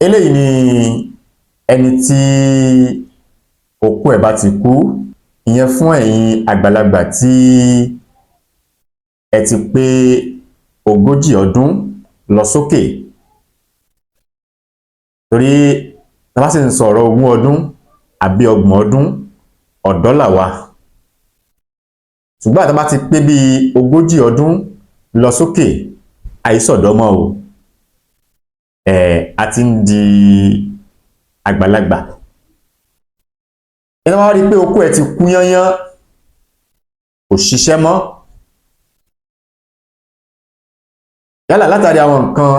Eléyìí ni ẹni tí okó ẹ̀ bá ti kú, ìyẹn fún ẹ̀yin àgbàlagbà tí ẹ ti pé 40 ọdún lọ sókè. Torí tá bá sì ń sọ̀rọ̀ 20 ọdún àbí 30 ọdún, ọ̀dọ́ làwa. Ṣùgbọ́n tá bá ti pé bí 40 ọdún lọ sókè, àìsọ̀dọ́ mọ́ o, a ti ń di àgbàlagbà. Ẹni wá rí pé okó ẹ̀ ti kú yányán, kò ṣiṣẹ́ mọ́, yálà látàrí àwọn nǹkan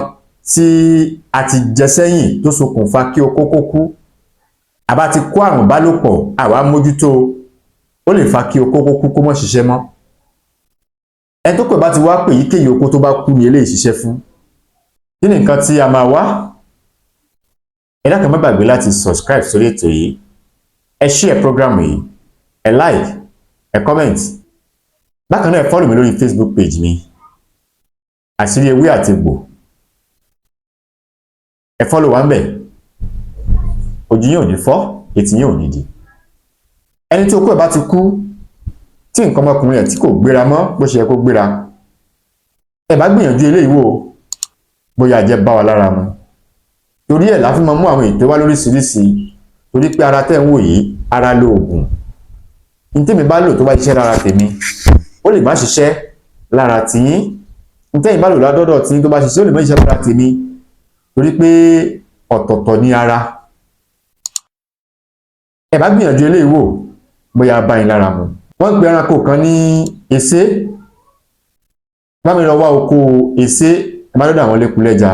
tí a ti jẹ sẹ́yìn tó ṣokùnfà kí okó kó kú, àbá ti kó àrùn bálòpọ̀ àwa mójútó, ó lè fa kí okó kó kú, kó má ṣiṣẹ́ mọ́. Ẹni tó pè bá ti wá pè, èyíkéyìí okó tó bá kú ni eléyìí ṣiṣẹ́ fún. Kí ni nǹkan tí a máa wá? Ẹ dákun, má gbàgbé láti subscribe sórí ètò yìí, ẹ share program yìí, ẹ like, ẹ comment. Bákan náà, ẹ follow mi lórí Facebook page mi, Àṣírí Ewé àti Egbò. Ẹ follow wa ń bẹ̀. Ojú yín ò ní fọ́, etí yín ò ní di. Ẹni tí okó ẹ̀ bá ti kú, tí nǹkan ọmọkùnrin ẹ̀ tí kò gbéra mọ́ bó ṣe yẹ kó gbéra, ẹ bá gbìyànjú eléyìí wò, bóyá jẹ́ bá wa lára mu. Torí ẹ̀ la fi máa mú àwọn ètò wá lóríṣiríṣi, torí pé ara tẹ́ ń wò yìí, ara lóògùn. Ní tèmi bá lò tó bá ṣiṣẹ́ lára tèmi, ó lè má ṣiṣẹ́ lára tiyín. Ní tẹ́yìn bá lò ládọ́dọ̀ tiyín tó bá ṣiṣẹ́, ó lè má ṣiṣẹ́ lára tèmi, torí pé ọ̀tọ̀ọ̀tọ̀ ní ara. Ẹ bá gbìyànjú eléyìí wò, bóyá bá yín lára mu. Wọ́n ń pe ẹranko kan ní esé. Bá mi lọ wá oko esé. Ẹ bá lọ́dọ̀ àwọn lẹ́kulẹ́ja,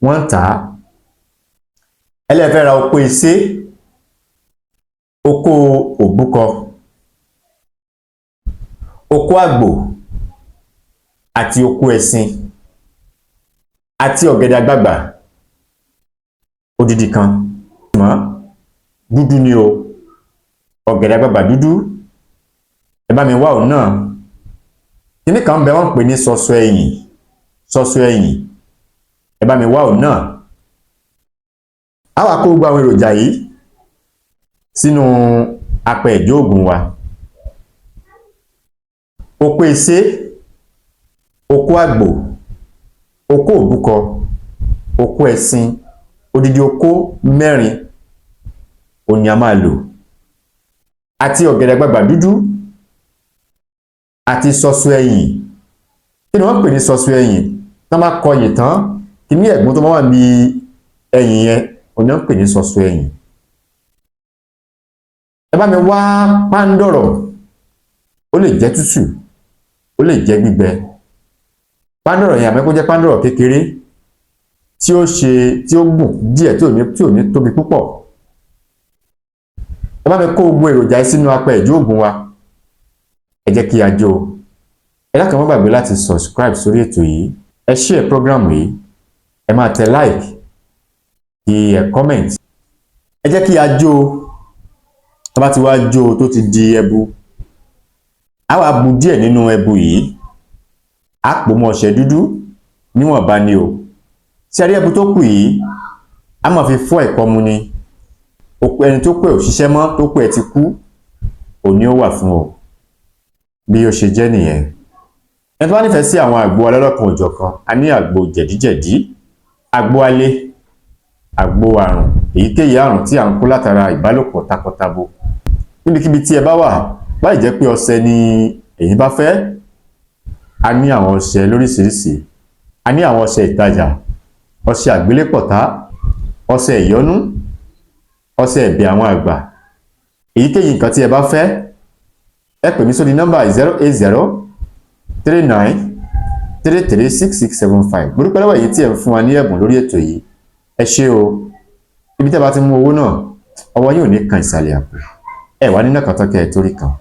wọ́n ń tà á. Ẹlẹ́fẹ́ ra oko esé, oko òbúkọ, oko àgbò àti oko ẹṣin àti ọ̀gẹ̀dẹ̀ àgbagbà odidi kan mọ́ dúdú ni o. Ọ̀gẹ̀dẹ̀ àgbagbà dúdú, ẹ bá mi wá òun náà. Kíní kan bẹ, wọ́n ń pè ní sọsọ ẹ̀yìn. Sọsọ ẹ̀yìn, ẹ bá mi wá òun náà. A wá kó gbogbo àwọn èròjà yìí sínú apẹ ìjóògùn wa: okó esé, okó àgbò, okó òbúkọ, okó ẹṣin. Odidi okó mẹ́rin òun ni a máa lò, àti ọ̀gẹ̀dẹ̀ àgbagbà dúdú àti sọsọ ẹ̀yìn. Kí ni wọ́n pè ní sọsọ ẹ̀yìn? Tán bá kọyìn tán, kí ní ẹ̀gún tó máa wà ní ẹ̀yìn yẹn, òun ni wọ́n pè ní sọsọ ẹ̀yìn. Ẹ bá mi wá pándọ̀rọ̀. Ó lè jẹ́ tútù, ó lè jẹ́ gbígbẹ. Pándọ̀rọ̀ yẹn, àmọ́ kó jẹ́ pándọ̀rọ̀ kékeré tí ó ṣe tí ó gùn díẹ̀, tí ò ní tóbi púpọ̀. Ẹ bá mi kó gbogbo èròjà yìí sínú apẹ ìjóògùn wa. Ẹ jẹ́ kí a jó. Ẹ dákun, má gbàgbé láti subscribe sórí ètò yìí, ẹ share program yìí, ẹ máa tẹ like, kí ẹ comment. Ẹ jẹ́ kí a jó. Tó bá ti wá jó, tó ti di ẹbu, á wá bu díẹ̀ nínú ẹbu yìí, á pò mọ́ ọṣẹ dúdú níwọ̀nba ni o. Tí a rí ẹbu tó kù yìí, á máa fi fọ́ ẹ̀kọ mu ni. Ẹni tó pẹ́ ò ṣiṣẹ́ mọ́, tó pẹ́ ti kú, òní ó wà fún ọ. Bí ó ṣe jẹ́ nìyẹn. Ẹni tó bá nífẹ̀ẹ́ sí àwọn àgbo alọ́lọ́kan òjọ̀kan, a ní àgbo jẹ̀díjẹ̀dí, àgbo alẹ́, àgbo àrùn, èyíkéyìí àrùn tí à ń kó látara ìbálòpọ̀ takọtabo. Níbikíbi tí ẹ bá wà, láì jẹ́ pé ọṣẹ ni èyí bá fẹ́, a ní àwọn ọṣẹ lóríṣiríṣi. A ní àwọn ọṣẹ ìtajà, ọṣẹ àgbélépọ̀tá, ọṣẹ ìyọ́nú, ọṣẹ ẹ̀bẹ̀ àwọn àgbà. Èyíkéyìí nǹkan tí ẹ bá fẹ́, ẹ pè mí sórí nọ́mbà 08039336675. Mo dúpẹ́ lọ́wọ́ èyí tí ẹ ń fún wa ní ẹ̀bùn lórí ètò yìí. Ẹ ṣé o. Ibi tí a bá ti mú owó náà, ọwọ́ yóò ní kan ìsàlẹ̀ àpò. Ẹ wá nínú kan tán kẹ́ ẹ torí kan.